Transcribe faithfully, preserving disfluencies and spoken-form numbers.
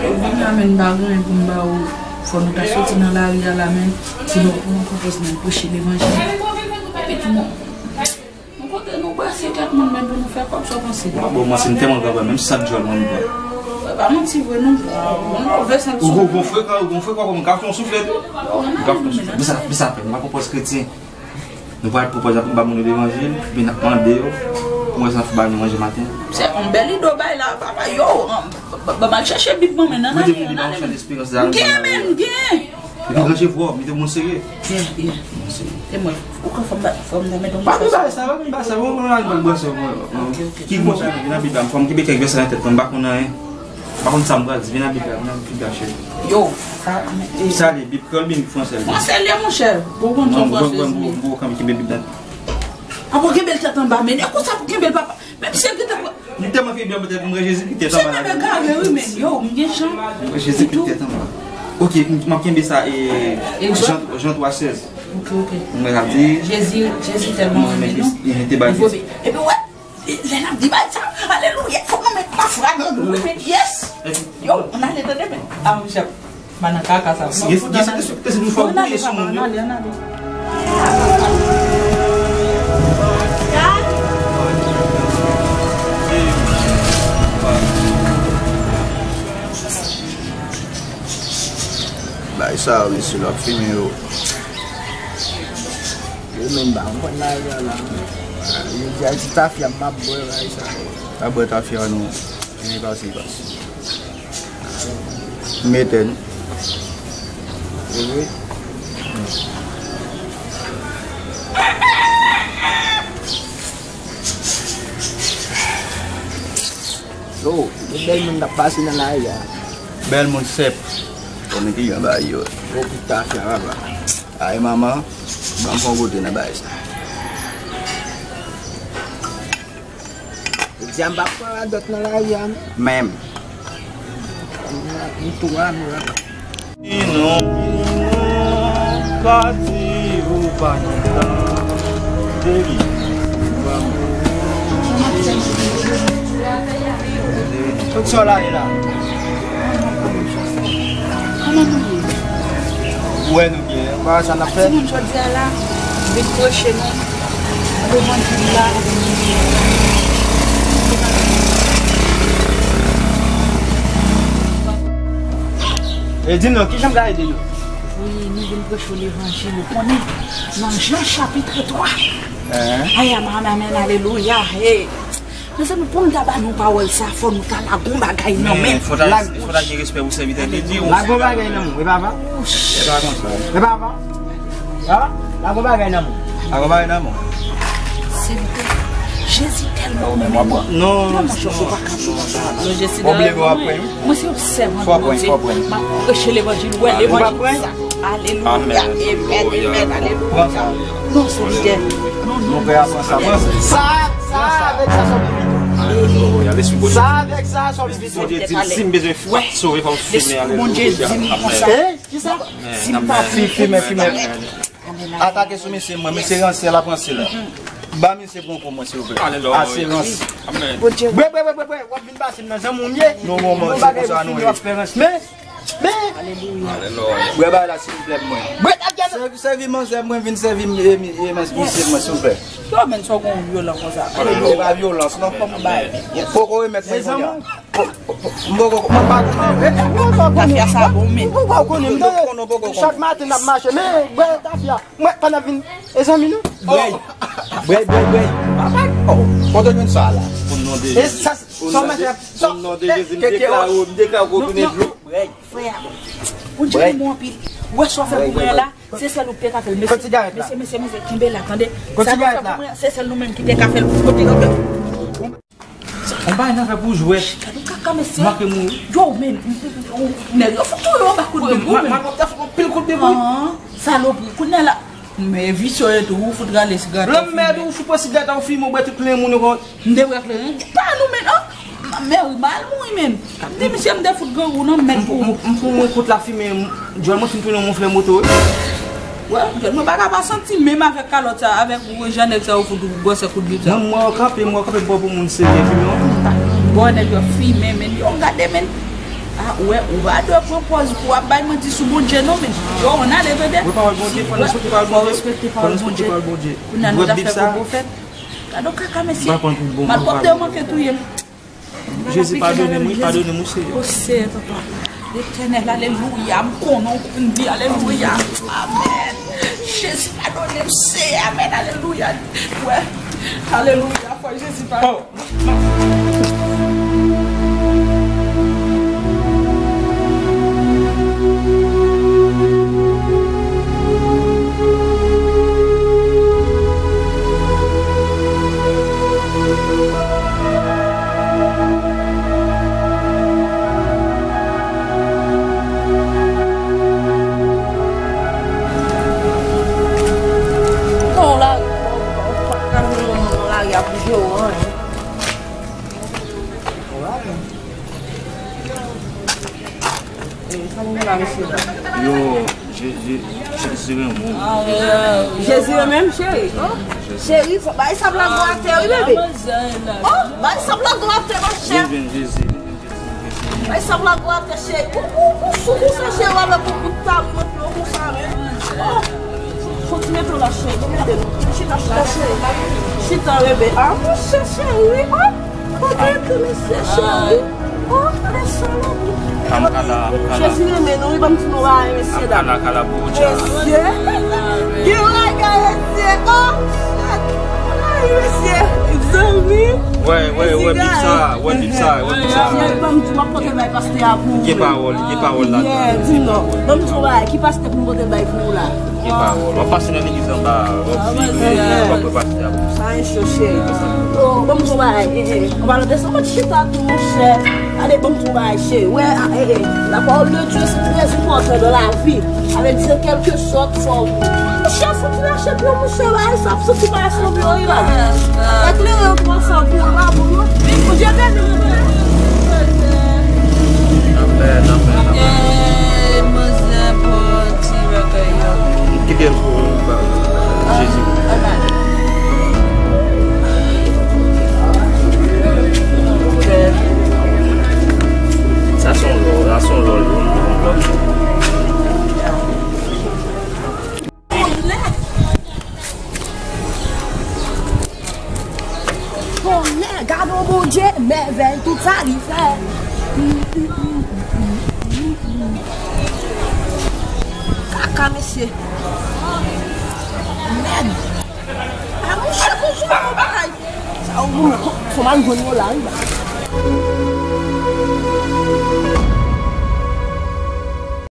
Ou vin la, men m pa gen anyen pou m ba ou. Fò nou ta soti nan lari a la, men pou nou pran kontès nan preche levanjil. Epi tou, bon, nou kote nou brase tèt moun, men pou nou fè kòb, sa w panse? Bon, mwen, si m tèlman travay, menm san djòl mwen, m pran. Wè, pa manti vre, non. Mwen, move sant. Ou gon, gon frekan, ou gon frekan, m ka fè yon souflèt tou. M ka fè yon souflèt. Misa, misa, m pa konpòz kretyen. Nou pral pran pòz la pou n ba moun yo levanjil, epi n ap mande yo pou wè si n ap fè ba nou manje maten. Se yon bèl ide w bay la, papa. Yo, ban m al chèche Bib mwen, men nan ale, nan ale. M gen, men, m gen. Epi ranje vwa w, mete moun serye. Byen, byen. Se mwen. Ou ka fè m ba, fè m nan men. Pa vin ba sa, pa vin ba sa. Bon, bon, al ban bwè sa. Ok, ok. Ki bon sa, vin nan Bib la, fò m kenbe kèk vèsè nan tèt mwen, m pa konn anyen. M pa konn sa m pral di, vin nan Bib la, vin nan Bib la, cheri. Yo, sa, e, sa li, Bib kreyòl, Bib fransè li? Fransè li, monchè. Bon, bon, bon, bon, bon, bon, bon, kenbe Bib la. Apa w kenbe l tèt anba, men e konsa pou kenbe l, papa. Menm si l gentan pran. M tèlman kenbe l tèt, m wè Jezi ki tèt anba la. Se tèt kare, wi, men yo, m gen chan. M wè Jezi ki tèt anba. Ok, m, m ap kenbe sa, e, Egzòd? Jan, Jan twa sèz. Ok, ok. M wè l ap di. Jezi, Jezi tèlman renmen nou. Li te bay pitit. Epi, wè, lè n ap di bagay sa, alelouya, fòk nou met lafwa nan nou, wi, men, yes. Yo, ann ale, tande, men. A, monchè, m pa nan kaka sa. Gen, gen sèten, sèten fwa ou gouye sou moun yo. Ann ale, ann ale. Bagay sa yo, mesye, l ap fimen yo. Yo menm pa konprann lari a la. Yo di a ti tafya m ap bwè, bagay sa yo. Pa bwè tafya non. Li pase, li pase. Mete n. Ehe. Yo, gen bèl moun k ap pase nan lari a. Bèl moun senp. Konnen ki jan bagay yo. Yo, pou tafya, papa. Ay, manman, ban m fè yon goute nan bagay sa. Jodi a m p ap pran radòt nan lari a, non. Menm. M tou a, nou la. Inon, inon, pati ou pa gen tan. Baby. Tout sa w lage la. Kòman nou ye? Ou wè nou byen. Ou pa wè sa n ap fè? Timoun, jodi a la, vin preche nou levanjil la. E di nou, kijan m ka ede nou? Wi, nou vin preche levanjil, ou konnen, nan Jan chapit twa. Enhen. Ay, amèn, amèn, alelouya, hey. Mezanmi, pou m ta ba nou pawòl sa, fò nou ta lage yon bagay nan men. Fò ta, fò ta gen respè pou sèvitè de Dye. Lage yon bagay nan men, e pa va? E pa konsa. E pa va? Ha? Lage yon bagay nan men. Lage yon bagay nan men. Sèvitè, Jezi tèlman renmen nou. Non, non, monchè, ou pa ka di konsa. Non, Jezi tèlman renmen nou. Mwen se yon sèvant Bondye. M ap preche levanjil, wè levanjil sa. Alelouya. Amèn. Amèn, amèn, alelouya. Non, sèvitè. Non, non. Sa, sa avèk sa sòti vit. Sa avèk sa sòti vit. Bondye di m, si m bezwen sove, fò m fimen, alelouya. Bondye di m konsa. Eh, kisa? Si m pa fimen, fimen. Atake sou mesye mwen, mesye ranse, l ap ranse la. Ba mesye pran kou mwen, silvouplè. Alelouya. Ase ranse. Amèn. Bondye. Bwè, bwè, bwè, bwè, bwè, w ap vin pase nan janm ou m ye. Non, non, non, se konsa nou ye. Men, men. Alelouya. Bwè bagay la, silvouplè, pou mwen. Bwè, tap gade. Sèvi, sèvi manzè mwen, vin sèvi m, e, e, e, mesye mwen, silvouplè. Yo, men, sa w gen yon vyolan konsa. E pa vyolans, non. Fòk m bay. Poko remèt mwen kounye a. M poko, m pa konnen. Tafya sa bon, men. M poko konnen, m tande. Chak maten n ap mache, men bwè tafya. Mwen, pandan vin, e zanmi nou? Bwè. Bwè, bwè, bwè. Papa, oh, kote w jwenn sa la? O non de Jezi. E sa, sa w mèt fè, sa. O non de Jezi, m deklare, m deklare w konnen dlo. Bwè. Frè a, Bondye renmen w anpil. Ou wè sa w fè pou mwen la, se sèl ou ki te ka fè l. Mesye, mesye, mesye, kenbe la, tande. Sa nou fè pou mwen, se sèl nou menm ki te ka fè l. Kote yo ye? On bagay nan fè pou jwèt. Gad yon kaka, mesye. Make mouri. Yo, men, nèg yo fout touye w anba kout de bouy, men. Mwen, mwen, mwen, mwen, pil kout de bouy. Salopri, kounye a la. Men visye w ye tou, ou fout rale sigarèt. Lanmèd, ou fout pran sigarèt, ou fimen, ou bwè tout plen moun yo kon. M te bwè kleren. Pa nou, men, an. Mèri mal mouri, men. M di misye, m te fout grangou nan mèt pou ou. M, m, m, m, kout la fimen, djòl mwen fin tounen yon moflè moto, wi. Wè, mwen pa ka pa santi menm avèk kalòt sa, avèk jan nèg sa yo fout ou gwòsè kout bib sa. Mwen, mwen kanpe, mwen kanpe bò pou moun serye fimen an. Bò nèg yo fimen, men yo gade, men. Ah, ou wè, ou pa dwe pran pòz pou w ap bay manti sou Bondye, non, men. Yo, ann ale, tande. Wi, pawòl Bondye, fò n respekte pawòl Bondye. Fò n respekte pawòl Bondye. Kounye a nou ta fè gwo pwofèt. Gade yon kaka, mesye. Malpwòpte yo manke touye m. Jezi, padone m, wi, padone m, wi, Seyè. O Seyè, papa. Letènèl, alelouya. M konnen w konn di alelouya. Amèn. Jezi, padone m, Seyè. Amèn, alelouya. Wè. Alelouya. Fò Jezi padone. Non, la, pa ka jwenn yon moun nan lari a pou jere w anyen. Yo, Je-, Je-, Jezi renmen w. Jezi renmen m, cheri. Oh, cheri, fò bay sa blago atè, wi, bebe. Oh, bay sa blago atè, ma chè. Vin, vin, Jezi, vin, vin, Jezi, vin, Jezi. Bay sa blago atè, cheri. Ou, ou, ou sou, ou sa, cheri, avèk yon bout tabli nan pye w konsa, men. Oh, fò ti mete w la, cheri. Mete nou. Chita, chita, cheri. Chita, bebe. Ah, monchè, cheri. Oh. Kote ke mesye cheri? Oh, mesye. Jezi renmen nou, wi, ban m di nou bagay, mesye dam. Mesye. Gen bagay, mesye. Oh, ay, mesye. Zanmi. Wè, wè, wè, bib sa, wè, bib sa, wè, bib sa. Ban m di, m ap pote bay pastè a pou ou. Gen pawòl, gen pawòl la. Yeah, di m non. Ban m di nou bagay, ki pastè pou m pote bay pou ou la? Gen pawòl. W ap pase nan legliz anba a, w ap vire, w ap wè pastè a. Sa e cho, cheri. Oh, ban m di w bagay, eh, eh. An palan de sa, w pa t chita tou, monchè. Gade, ban m di w bagay, cheri. Wè, ah, eh, eh. La parole de Dieu, c'est très important dans la vie. Sa vle di, kèlkesòt, fò w. Monchè, soti lache pye w, monchè, bagay sa ap soti pa sanble w, wi, la. Sa klere an pran sanble w, la, bon, non. Bondye beni w. Amèn, amèn, amèn. Ti bagay yo. Kite l pou ou, Jezi. Sa se yon lò, sa se yon lò, yon lò. Tonnè, gade yon Bondye, mèvèy tout sa li fè. Kaka, mesye. Mèd. A, monchè, konsa, yon bagay. Sa, ou, fò m al jwenn yo la, wi.